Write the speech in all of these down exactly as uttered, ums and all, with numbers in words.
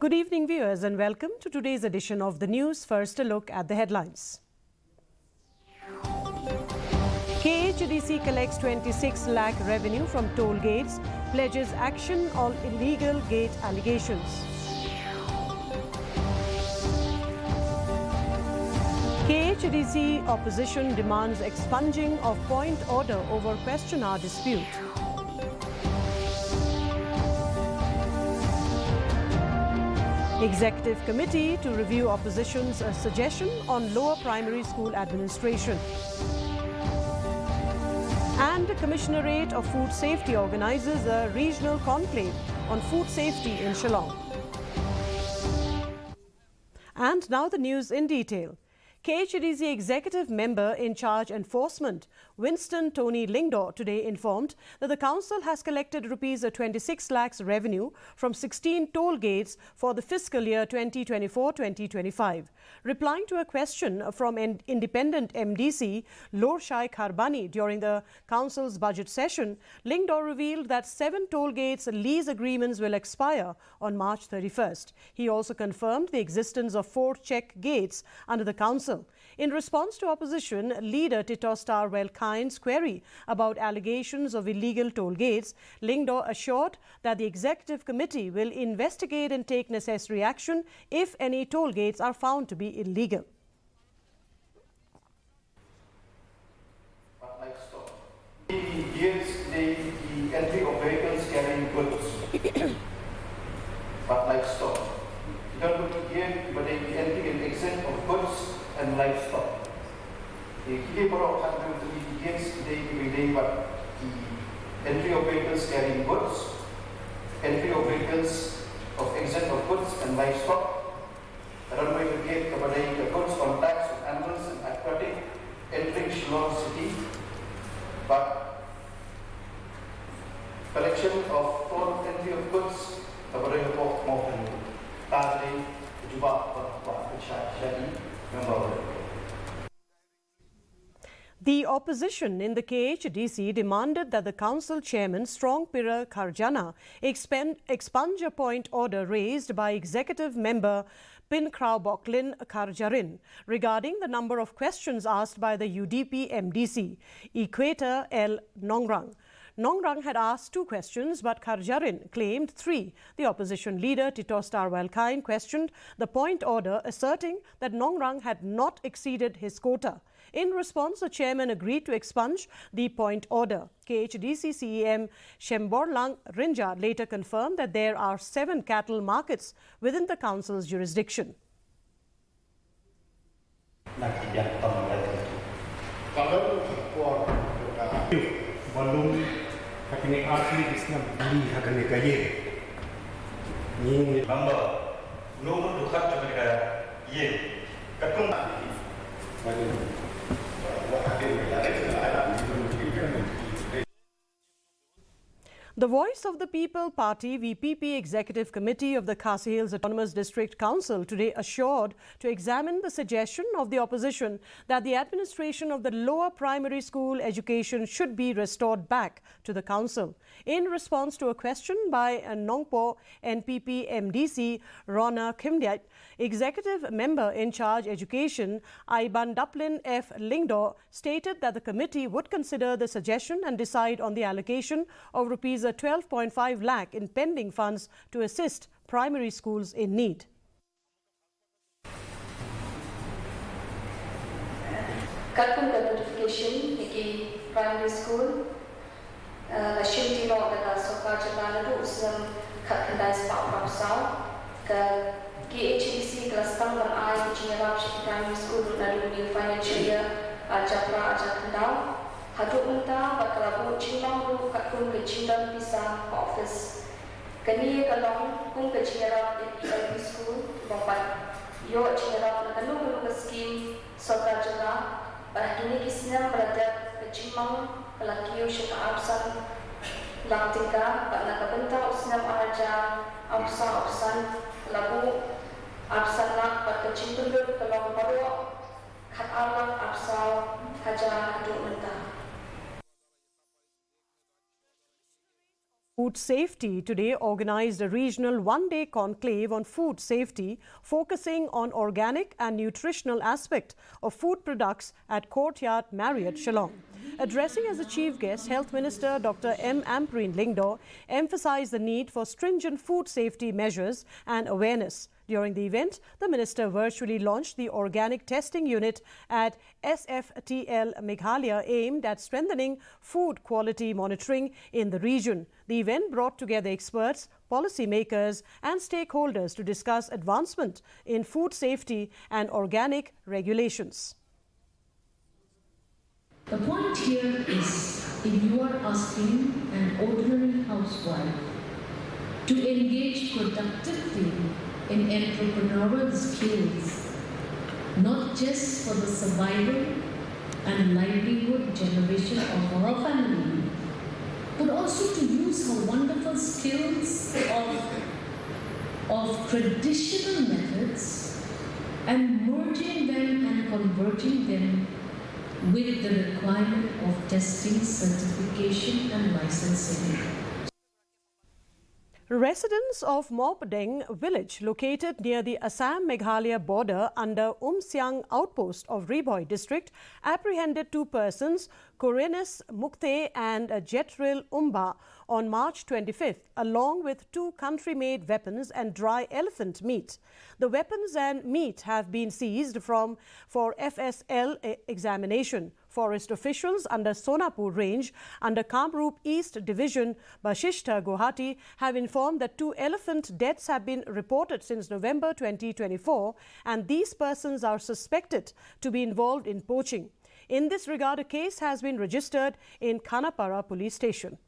Good evening, viewers, and welcome to today's edition of the news. First, a look at the headlines. K H A D C collects twenty-six lakh revenue from toll gates, pledges action on illegal gate allegations. K H A D C opposition demands expunging of point order over question hour dispute. Executive Committee to review opposition's, uh, suggestion on lower primary school administration. And the Commissionerate of Food Safety organizes a regional conclave on food safety in Shillong. And now the news in detail. K H A D C executive member in charge enforcement, Winston Tony Lyngdoh, today informed that the council has collected rupees twenty-six lakhs revenue from sixteen toll gates for the fiscal year twenty twenty-four twenty twenty-five. Replying to a question from an independent M D C, Lorshai Kharbani, during the council's budget session, Lyngdoh revealed that seven toll gates lease agreements will expire on March thirty-first. He also confirmed the existence of four check gates under the council. In response to opposition leader Titosstar Wellkine's query about allegations of illegal toll gates, Lyngdoh assured that the executive committee will investigate and take necessary action if any toll gates are found to be illegal. But livestock. Ki gates dei ki entry of vehicles carrying goods. But livestock. Ki don ki gate kiba dei ki entry and exit of goods and livestock. Ki, ki dei baroh khatwei ki gates ki dei kiba dei bad ki entry of vehicles carrying goods, entry of vehicles of exit of goods and livestock. Ka don wei ka gate kaba dei ka goods on tax of animals and aquatic entering Shillong city, bad collection of toll entry of goods kaba dei hapoh Mawthadraishan. Ka dei ka jubab ba ka shah shah i member. The opposition in the K H A D C demanded that the council chairman, Strongpira Kharjana, expend, expunge a point order raised by executive member Pynkhrao Bocklin Kharjarin regarding the number of questions asked by the U D P M D C, Equator L Nongrang. Nongrang had asked two questions, but Kharjarin claimed three. The opposition leader, Titosstar Wellkine, questioned the point order, asserting that Nongrang had not exceeded his quota. In response, the chairman agreed to expunge the point order. K H A D C C E M Shemborlang Rynjah later confirmed that there are seven cattle markets within the council's jurisdiction. Na ki biang tam lai tu. Kalau por ka balum ka kini asli isna beli ha kani ka ye. Ni number no du khat ka kani ka ye. Ka tung. Wa ka kani ka ye. The Voice of the People Party, V P P, Executive Committee of the Khasi Hills Autonomous District Council today assured to examine the suggestion of the opposition that the administration of the lower primary school education should be restored back to the council. In response to a question by a Nongpoh N P P M D C, Rona Khymdiat, Executive Member in Charge Education, Aibandaplin F Lyngdoh, stated that the committee would consider the suggestion and decide on the allocation of rupees twelve point five lakh in pending funds to assist primary schools in need. Katkum ka notification ïa ki primary school, eh, la shimti noh da ka sorkar jylla naduh u snem khatkhyndai spah phra phew saw. Ka K H A D C ka la sdang ban ai ka jingïarap sha ki primary school naduh u new financial year arhajar phra arhajar khyndai. Haduh mynta bad ka la buh jinglong ruh katkum ka jingdon pisa ha office. Kane ka long kum ka jingïarap ïa ki L P school kiba pat ïoh jingïarap na kano kano ka skim sorkar jylla. Bad ha kine ki snem ba la dep ka jingmang ka la kiew sha ka arphew san lak tyngka, bad na ka bynta u snem arhajar arphew saw arphew san ka la buh arphew san lak, bad ka jingpynlut ka long baroh khatar lak arphew saw hajar haduh mynta. Food Safety Today organized a regional one-day conclave on food safety, focusing on organic and nutritional aspect of food products at Courtyard Marriott Shillong. Addressing as a chief guest, Health Minister Doctor M Ampareen Lyngdoh emphasized the need for stringent food safety measures and awareness. During the event, the minister virtually launched the organic testing unit at S F T L Meghalaya, aimed at strengthening food quality monitoring in the region. The event brought together experts, policymakers, and stakeholders to discuss advancement in food safety and organic regulations. The point here is, if you are asking an ordinary housewife to engage productively in entrepreneurial skills, not just for the survival and livelihood generation of her family, but also to use her wonderful skills of, of traditional methods and merging them and converging them with the requirement of testing, certification and licensing. Residents of Mawpdeng village, located near the Assam-Meghalaya border under Umsiang outpost of Ri Bhoi district, apprehended two persons, Kurenis Mukte and Jetril Umba, on March twenty-fifth, along with two country-made weapons and dry elephant meat. The weapons and meat have been seized from for F S L e- examination. Forest officials under Sonapur Range, under Kamrup East Division, Bashishtha, Guwahati, have informed that two elephant deaths have been reported since November twenty twenty-four, and these persons are suspected to be involved in poaching. In this regard, a case has been registered in Khanapara Police Station.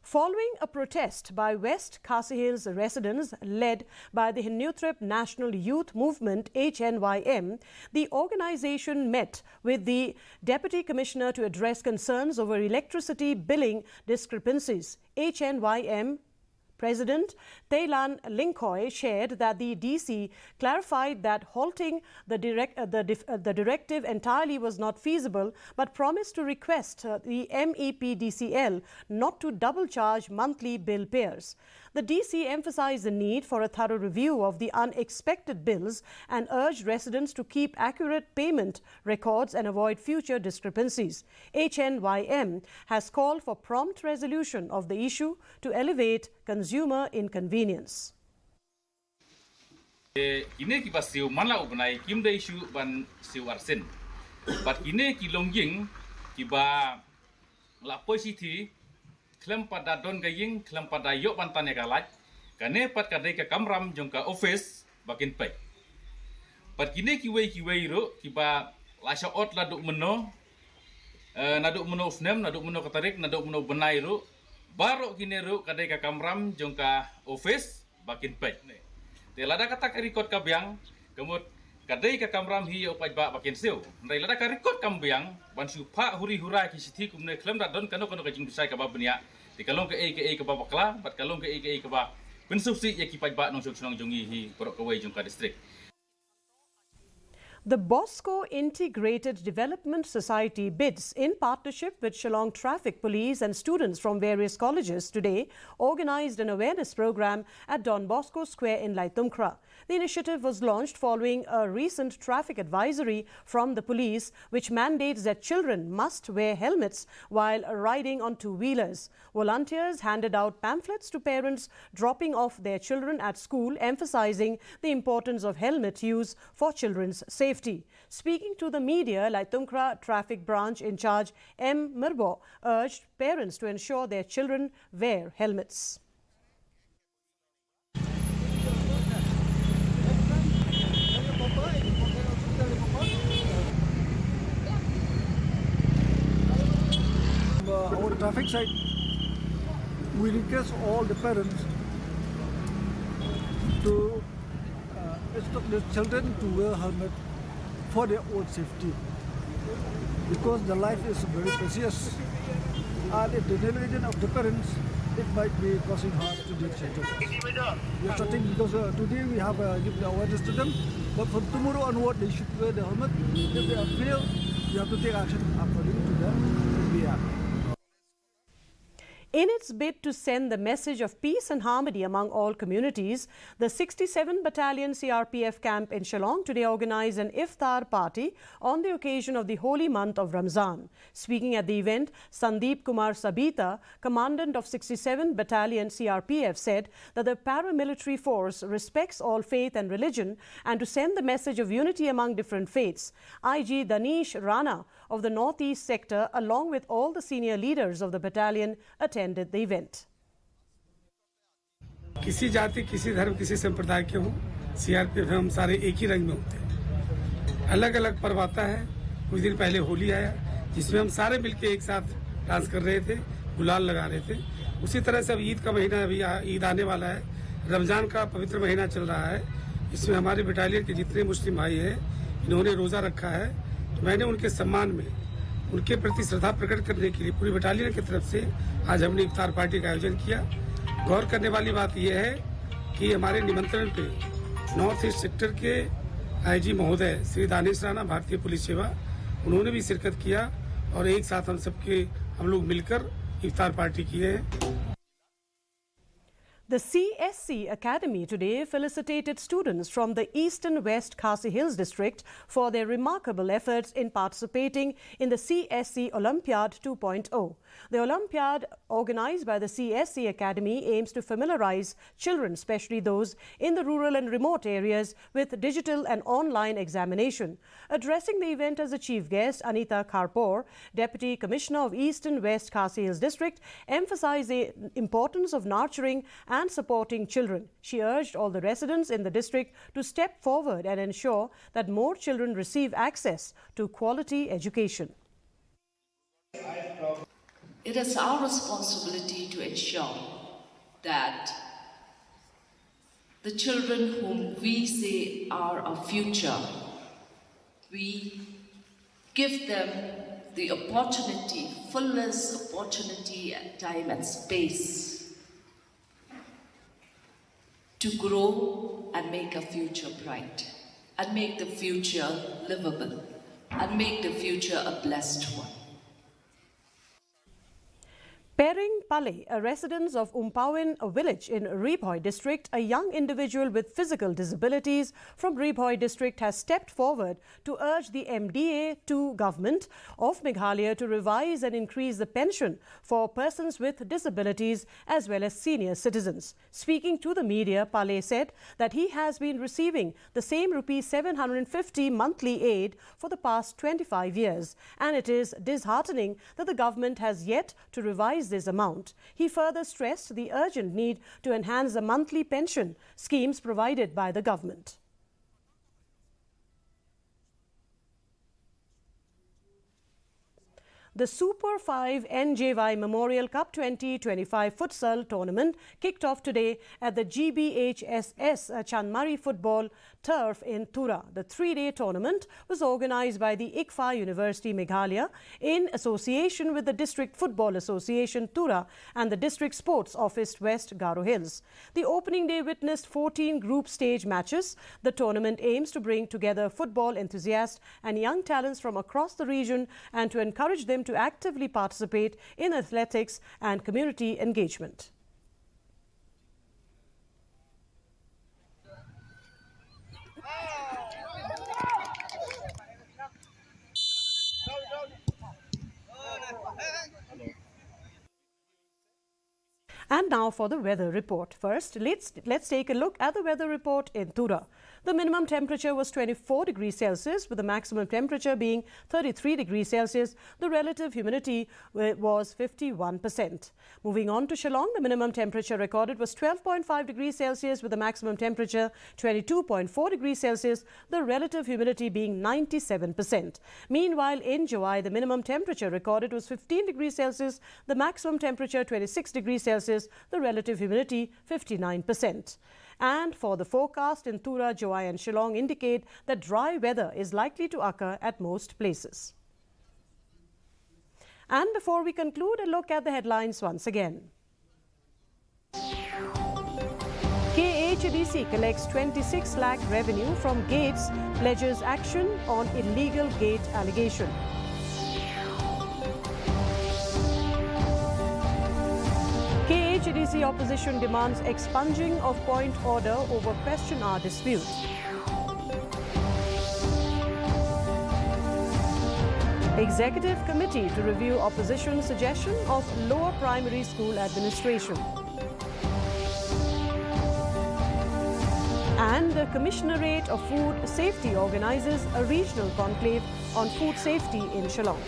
Following a protest by West Khasi Hills residents led by the Hynniewtrep National Youth Movement, H N Y M, the organization met with the Deputy Commissioner to address concerns over electricity billing discrepancies. H N Y M President Teilan Lyngkhoi shared that the D C clarified that halting the, direct, uh, the, dif- uh, the directive entirely was not feasible, but promised to request uh, the M E P D C L not to double charge monthly bill payers. The D C emphasized the need for a thorough review of the unexpected bills and urged residents to keep accurate payment records and avoid future discrepancies. H N Y M has called for prompt resolution of the issue to alleviate consumer inconvenience. Kine kiba siew man la u bnai kim dei shuh ban siew arsien. Bad kine ki longïing kiba la poi shithi khlem pat da don ka ïing, khlem pat da ïoh ban tan ïa ka light, kane pat ka dei ka kamram jong ka office ba kin peit. Bad kine kiwei kiwei ruh kiba la shah ot la duh mynno, eh, naduh mynno u snem, naduh mynno ka tarik, naduh mynno u bnai ruh, baroh kine ruh ka dei ka kamram jong ka office ba kin peit. Te lada kata ka record ka biang, ka mut ka dei ka kamram hi ïa u paidbah ba kin siew. Hynrei lada ka record kam biang, ban shu phah huri hura ki shithi kumne khlem da don kano kano ka jingbishar kaba bniah, te ka long kaei kaei kaba bakla, bad ka long kaei kaei kaba pynsngewsih ïa ki paidbah nongshong shnong jong ngi hi baroh kawei jong ka district. The Bosco Integrated Development Society, BIDS, in partnership with Shillong Traffic Police and students from various colleges, today organized an awareness program at Don Bosco Square in Laitumkhrah. The initiative was launched following a recent traffic advisory from the police, which mandates that children must wear helmets while riding on two-wheelers. Volunteers handed out pamphlets to parents dropping off their children at school, emphasizing the importance of helmet use for children's safety. Speaking to the media, Laitumkhrah Traffic Branch in charge M Myrboh urged parents to ensure their children wear helmets. Uh, our traffic side, we request all the parents to uh, instruct the children to wear helmet for their own safety, because the life is very precious. And if the negligence of the parents, It might be causing harm to the children. We are starting because uh, today we have uh, given the awareness to them, but from tomorrow onward they should wear the helmet. If they are fail, you have to take action according to the B R. In its bid to send the message of peace and harmony among all communities, the sixty-seven Battalion C R P F camp in Shillong today organized an iftar party on the occasion of the holy month of Ramzan. Speaking at the event, Sandeep Kumar Sabita, Commandant of sixty-seven Battalion C R P F, said that the paramilitary force respects all faith and religion and to send the message of unity among different faiths. I G Danish Rana of the Northeast Sector, along with all the senior leaders of the battalion, attended the event. किसी जाति, किसी धर्म, किसी संप्रदाय के हों, सीआरपीएफ में हम सारे एक ही रंग में होते हैं। अलग-अलग पर्व आता है। कुछ दिन पहले होली आया, जिसमें हम सारे मिलके एक साथ डांस कर रहे थे, गुलाल लगा रहे थे। उसी तरह से अब ईद का महीना अभी आ-, ईद आने वाला है, रमजान का पवित्र महीना चल रहा है, इसमें हमारे बटालियन के जितने मुस्लिम भाई हैं, इन्होंने रोज़ा रखा है, तो मैंने उनके सम्मान में, उनके प्रति श्रद्धा प्रकट करने के लिए पूरी बटालियन की तरफ से आज हमने इफ्तार पार्टी का आयोजन किया। गौर करने वाली बात यह है कि हमारे निमंत्रण पे नॉर्थ ईस्ट सेक्टर के आईजी महोदय श्री दानिश राणा, भारतीय पुलिस सेवा, उन्होंने भी शिरकत किया और एक साथ हम सबके, हम लोग मिलकर इफ्तार पार्टी किए हैं। The C S C Academy today felicitated students from the Eastern West Khasi Hills district for their remarkable efforts in participating in the C S C Olympiad two point oh. The Olympiad, organized by the C S C Academy, aims to familiarize children, especially those in the rural and remote areas, with digital and online examination. Addressing the event as the chief guest, Anita Kharpor, Deputy Commissioner of Eastern West Khasi Hills District, emphasized the importance of nurturing and supporting children. She urged all the residents in the district to step forward and ensure that more children receive access to quality education. It is our responsibility to ensure that the children whom we say are our future, we give them the opportunity, fullest opportunity and time and space to grow and make a future bright, and make the future livable, and make the future a blessed one. Pering Pale, a resident of Umpawin, a village in Ri Bhoi district, a young individual with physical disabilities from Ri Bhoi district, has stepped forward to urge the M D A two government of Meghalaya to revise and increase the pension for persons with disabilities as well as senior citizens. Speaking to the media, Pale said that he has been receiving the same rupees seven hundred fifty monthly aid for the past twenty-five years, and it is disheartening that the government has yet to revise this amount. He further stressed the urgent need to enhance the monthly pension schemes provided by the government. The Super five N J Y Memorial Cup twenty twenty-five Futsal Tournament kicked off today at the G B H S S Chanmari Football Turf in Tura. The three-day tournament was organized by the ICFAI University Meghalaya in association with the District Football Association Tura and the District Sports Office West Garo Hills. The opening day witnessed fourteen group stage matches. The tournament aims to bring together football enthusiasts and young talents from across the region and to encourage them to actively participate in athletics and community engagement. And now for the weather report. First, let's, let's take a look at the weather report in Tura. The minimum temperature was twenty-four degrees Celsius, with the maximum temperature being thirty-three degrees Celsius. The relative humidity wa-, was fifty-one percent. Moving on to Shillong, the minimum temperature recorded was twelve point five degrees Celsius, with the maximum temperature twenty-two point four degrees Celsius, the relative humidity being ninety-seven percent. Meanwhile, in Jowai, the minimum temperature recorded was fifteen degrees Celsius, the maximum temperature twenty-six degrees Celsius, the relative humidity fifty-nine percent. And for the forecast in Tura, Jowai and Shillong indicate that dry weather is likely to occur at most places. And before we conclude, a look at the headlines once again. K H A D C collects twenty-six lakh revenue from gates, pledges action on illegal gate allegation. K H A D C opposition demands expunging of point order over question hour dispute. Executive Committee to review opposition suggestion of lower primary school administration. And the Commissionerate of Food Safety organizes a regional conclave on food safety in Shillong.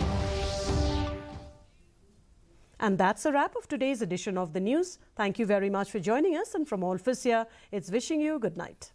And that's a wrap of today's edition of the news. Thank you very much for joining us, and from all of us here, it's wishing you good night.